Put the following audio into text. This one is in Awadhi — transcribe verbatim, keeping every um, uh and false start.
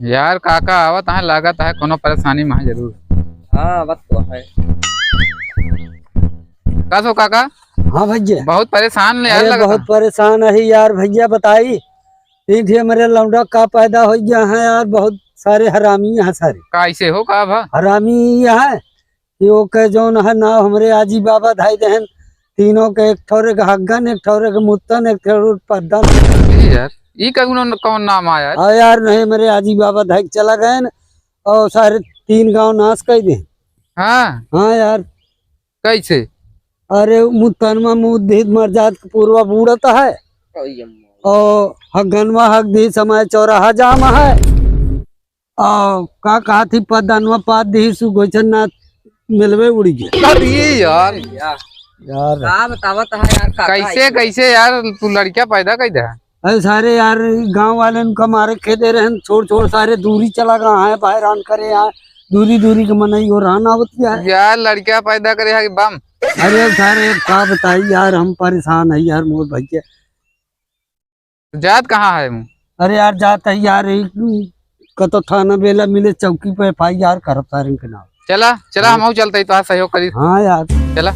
यार काका आवत है, लागत है कोनो परेशानी में है जरूर। हाँ, आवत तो है। का सो काका? हाँ भैया। बहुत परेशान ले यार अरे लगत बहुत है। परेशान है यार भैया, बताई। एक ठे मेरे लौंडा का पैदा हो गया है यार, बहुत सारे हरामी हैं सारे। कैसे हो का भा? हरामी ये है कि वो के जौन है नाव हमरे आजी बाबा धाई देहन, तीनों के एक ठौरे के हग्गन, एक ठौरे के मुत्तन, एक ठौरे के पद्दन। ए यार, ई कौन, कौन नाम आया यार? हाँ यार, नहीं मेरे आजी बाबा धाई के चला गए न, और सारे तीन गांव नाश कर दे। हाँ। हाँ यार। कैसे? अरे मुत्तनमा मुद्धित मर जात के पूर्वा बूढ़त है। और हगनवा हक दी समय चौराहा जाम है। और का कहा थी पदनवा पाद दी सु गोचन ना मिलवे उड़ी गए। अरे यार। यार। का बतावत है यार, काका कैसे, ऐसे? कैसे यार, तू लड़कियां पैदा कर दे? अरे सारे यार, गांव वाले उनका मारे खेदे रहन, छोड़ छोड़ सारे दूरी चला गया है, बाहर आन करे यार, दूरी दूरी के मनई हो रहन आवत क्या है? यार, लड़कियां पैदा करे है कि बम? अरे सारे, का बताई यार, हम परेशान है यार, मोर भैया। जात कहाँ है मुँह? अरे यार, जात है यार, एक कतो थाना बेला मिले, चौकी पे एफ आई आर करब सारे के नाम। चला, चला, हाँ। हम चलते ही तो सहयोग करी। हाँ यार। चला।